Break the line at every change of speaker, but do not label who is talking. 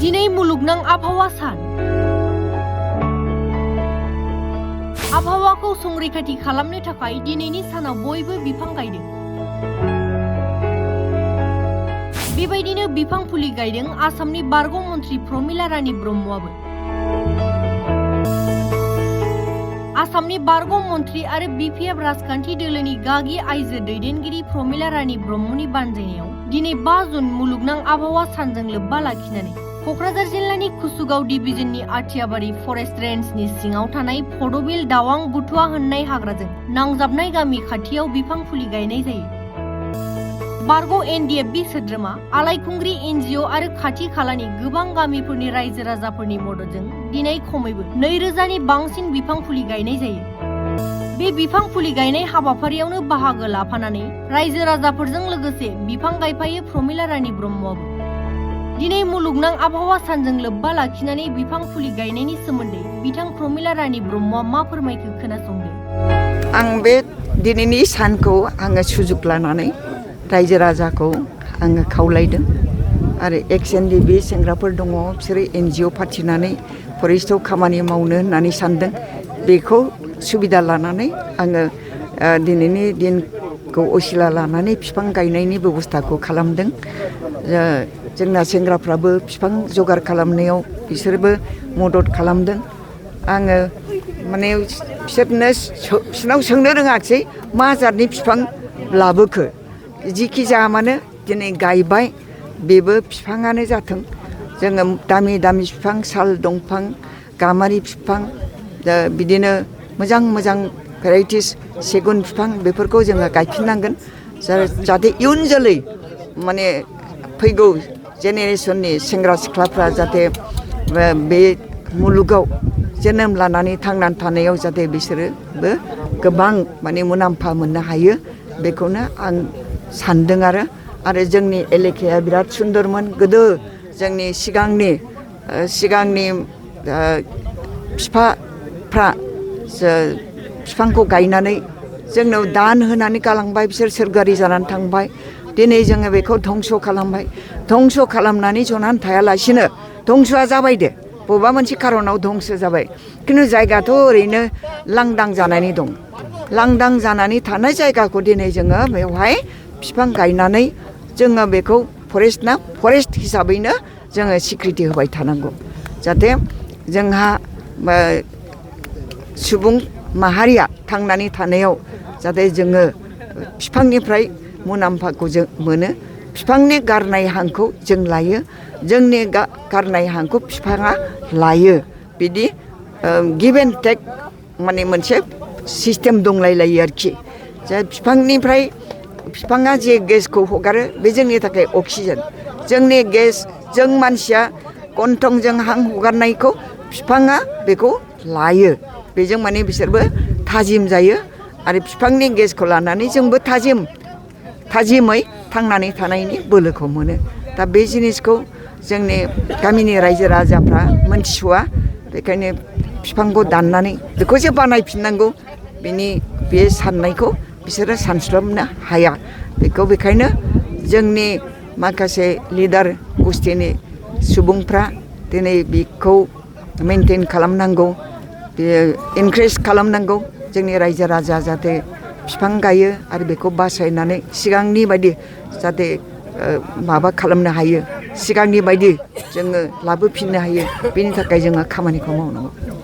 दिनै मुलुगनां आबहावा सान। आबहावाखौ संरैखाथि खालामनो थाखाय दिनैनि सानाव बयबो बिफां गायदों। बेबायदिनो बिफां फुलि गायदों आसामनि बारग' मन्थ्रि प्रमिला रानी ब्रह्मआबो। आसामनि बारग' मन्थ्रि आरो बिपिएफ राजखान्थि दोलोनि गागि आइजो दैदेनगिरि प्रमिला रानी ब्रह्मनि बानजायनायाव दिनै 5 जुन मुलुगनां आबहावा सानजों लोब्बा लाखिनानै क'क्राझार जिल्लानि कुसुगाव डिभिजननि आथियाबारि फरेस्ट रेन्जनि सिङाव थानाय फदबिल दावां बुथुवा होननाय हाग्राजों नांजाबनाय गामि खाथियाव बिफां फुलि गायनाय जायो। बारग' एनडिएफबि सोद्रोमा, आलायखुंग्रि एनजिअ आरो खाथि खालानि गोबां गामिफोरनि रायजो राजाफोरनि मददजों दिनै खमैबो 2000 नि बांसिन बिफां फुलि गायनाय जायो। बे बिफां फुलि गायनाय हाबाफारियावनो बाहागो लाफानानै रायजो राजाफोरजों लोगोसे बिफां गायफायो प्रमिला रानी ब्रह्मआबो। दिनै मुलुगनां आबहावा सानजों लोब्बा लाखिनानै बिफां फुलि गायनायनि सोमोन्दै बिथां प्रमिला रानी ब्रह्मआ मा फोरमायखो खोनासंदो।
आं बे दिनैनि सानखौ आङो सुजुग लानानै रायजो राजाखौ आङो खावलायदों आरो एक्सएनडि बे सेंग्राफोर दङ, बिसोरो एनजिअ फाथिनानै फरेस्टआव खामानि मावनो होननानै सानदों। बेखौ सुबिदा लानानै आङो दिनैनि दिनखौ असिला लानानै बिफां गायनायनि बेब'स्थाखौ खालामदों। जोंना सेंग्राफ्राबो बिफां जगार खालामनायाव बिसोरबो मदद खालामदों। आङो माने बिसोरनाव सोंनो रोङाखिसै मा जातनि बिफां लाबोखो। जिखि जाया मानो दिनै गायबाय, बेबो बिफाङानो जाथों। जोङो दामि दामि बिफां, साल दंफां, गाम्बारि बिफां, बिदिनो मोजां मोजां भेराइटिस सेगुन बिफां, बेफोरखौ जोङो गायफिननांगोन जाहाथे इयुन जोलै माने फैगौ जेनेरेसननि सेंग्रा सिख्लाफ्रा जाहाथे बे मुलुगाव जोनोम लानानै थांनानै थानायाव जाहाथे बिसोरोबो गोबां माने मुलाम्फा मोननो हायो, बेखौनो आं सानदों। आरो जोंनि एलेकाया बिराद सुन्दरमोन। गोदो जोंनि सिगांनि बिफाफ्रा बिफांखौ गायनानै जोंनाव दान होनानै गालांबाय, बिसोर सोरगोआरि जानानै थांबाय। दिनै जोङो बेखौ धंस' खालामबाय। धंस' खालामनानै जनानै थायालासिनो, धंस'आ जाबाय दे, बबेबा मोनसे खारनाव धंस' जाबाय, खिन्थु जायगाथ' ओरैनो लांदां जानानै दं। लांदां जानानै थानाय जायगाखौ दिनै जोङो बेवहाय बिफां गायनानै जोङो बेखौ फरेस्ट हिसाबैनो जोङो सिक्रिटि होबाय थानांगौ, जाहाथे जोंहा सुबुं माहारिया थांनानै थानायाव जाहाथे जोङो बिफांनिफ्राय मुलाम्फाखौ जों मोनो। बिफांनि गारनाय हांखौ जों लायो, जोंनि गारनाय हांखौ बिफाङा लायो। बिदि गिभ एन्ड टेक माने मोनसे सिस्टेम दंलायलायो आरोखि। बिफांनिफ्राय बिफाङा जे गेसखौ हगारो बे जोंनि थाखाय अक्सिजेन। जोंनि गेस, जों मानसिया गन्थंजों हां हगारनायखौ बिफाङा बेखौ लायो। बेजों माने बिसोरबो थाजिम जायो आरो बिफांनि गेसखौ लानानै जोंबो थाजिमै थांनानै थानायनि बोलोखौ मोनो। दा बे जिनिसखौ जोंनि गामिनि रायजो राजाफ्रा मोनथिस'वा, बेखायनो बिफांखौ दाननानै बेखौसो बानायफिननांगौ, बे साननायखौ बिसोरो सानस्लाबनो हाया। बेखायनो जोंनि माखासे लिडार गस्थिनि सुबुंफ्रा दिनै बेखौ मेनटेन खालामनांगौ, बे इनक्रेज खालामनांगौ। जोंनि रायजो राजा जाहाथे बिफां गायो आरो बेखौ बासायनानै सिगांनि बायदि जाहाथे माबा खालामनो हायो, सिगांनि बायदि जोङो लाबोफिननो हायो, बेनि थाखाय जोङो खामानिखौ मावनांगौ।